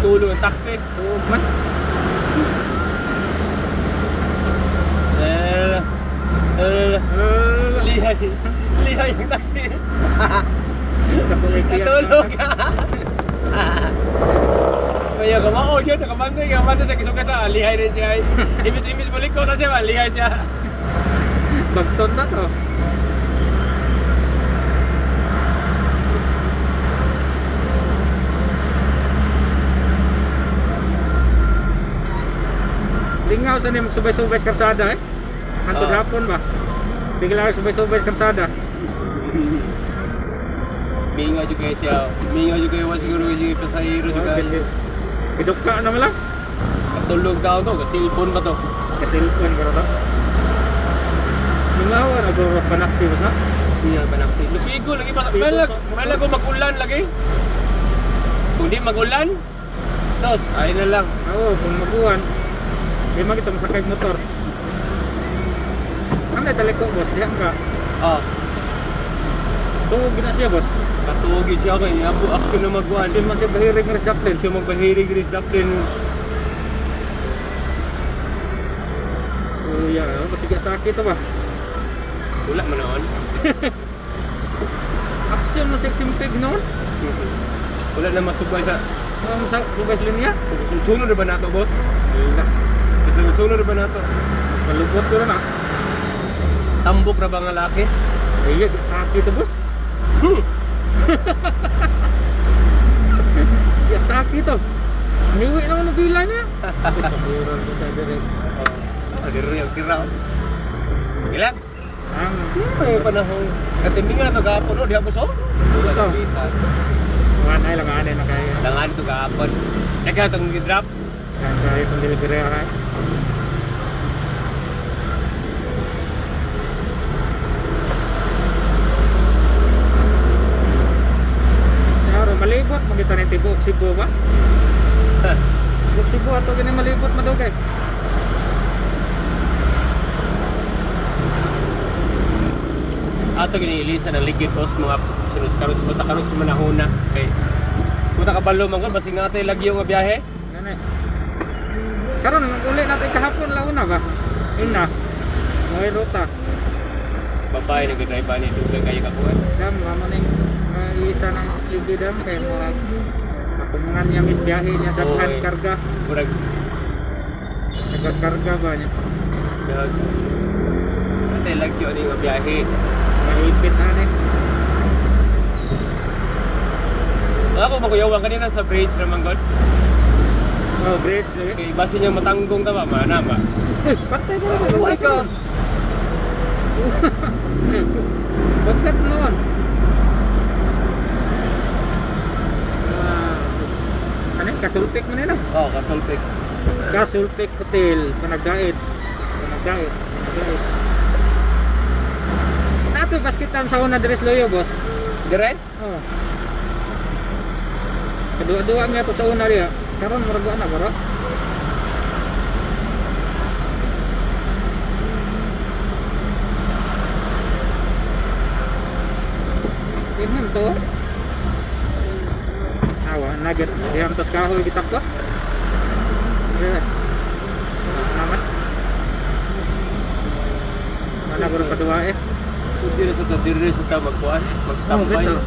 Katulog ang taxi. Tuog man. Eh, eh, lihay. Lihay ang taxi. Katulog. Kaya ka mao yun, nakabantay, nakabantay sa kisuka sa lihay rin siya. Imis-imis balik ko na siya, lihay siya. Bagton na to. Lingaw sa ni magsubay-subay sa kalsada eh. Hantod hapon ba? Bigla ka subay-subay sa kalsada. Mingaw juga siya. Mingaw juga yung siguro yung pasahero juga. Pidok ka naman lang. Katulog daw to, cellphone ba to? Kasilpon ko to. Lingaw, nagurok pa naksi ba? Iya, panaksi. Lupigo lagi pa. Malag, malag mag-ulan lagi. Kung di mag-ulan, sos, ay na lang. Oo, kung maguan, di man kita masakay motor. Ano taliko, boss? Diyan ka. Ah, Tuog na siya, boss. katuog yun siya kay abo action na magwan. Action man siya bahirig nga sa Dublin. Siya magbahirig rin sa Dublin. Kuya, oh, kasi atake to ba? Wala man noon. Action man siya simpig noon. Wala na masubay sa Ang sa subay sa linya. Sunod na ba nato, boss? Wala. Sunod na ba nato? Malubot ko na na. Tambok ra ba nga laki? Ay, atake to, boss. Atake to. Hiwi naman ang bila niya. Kaburan ko tayo direct. Oh, diri ang tira. Ilan? Ang May panahon. Katimingan na to gahapon, no? Diha po so? Ito. Mga lang anay na kaya. Langan to gahapon. Teka, itong drop. Kaya kaya itong delivery ay. Pero malibot, makita ni Tibok Cebu ba? Tibok Cebu ato gani malibot madugay. Ato gini ilisa ng ligid boss mga sunod karon sa basta karon sa manahuna kay puta kabalo man kon basig natin lagyo nga biyahe. Gani. Karon uli natin kahapon launa ba? Ina. May ruta. Babae nag-drive ani dugay kayo kakuan. Dam, mamo ning isa ng ligi dam kay murag napungan niya mis biyahe niya daghan Oy. karga. Murag Nagkarga ba niya? dag natin lagyo ani nga biyahe. Maipit ani. Ako makuyawan kanina sa bridge naman god. Oh, bridge lagi. Kay basin niya matanggong ta ba mana ba. Eh, patay ko na. Oh my God. Pagkat noon. Ah, ano yun? Kasulpik man yun ah. Oh, kasulpik. Kasulpik Hotel, Panagdait. Panagdait, Panagdait. Nato baskitan sa una Dres Loyo, boss. Dire? Oh. Kadua-dua niya to sa una riya. Karon murag wa na bro. Imam to. Awa, nagit. Diham tos kahoy gitak ko. Yeah. Naman. Mana bro kadua eh. Dire sa ta dire sa ta magkuan, Oh, mag-standby. bitaw.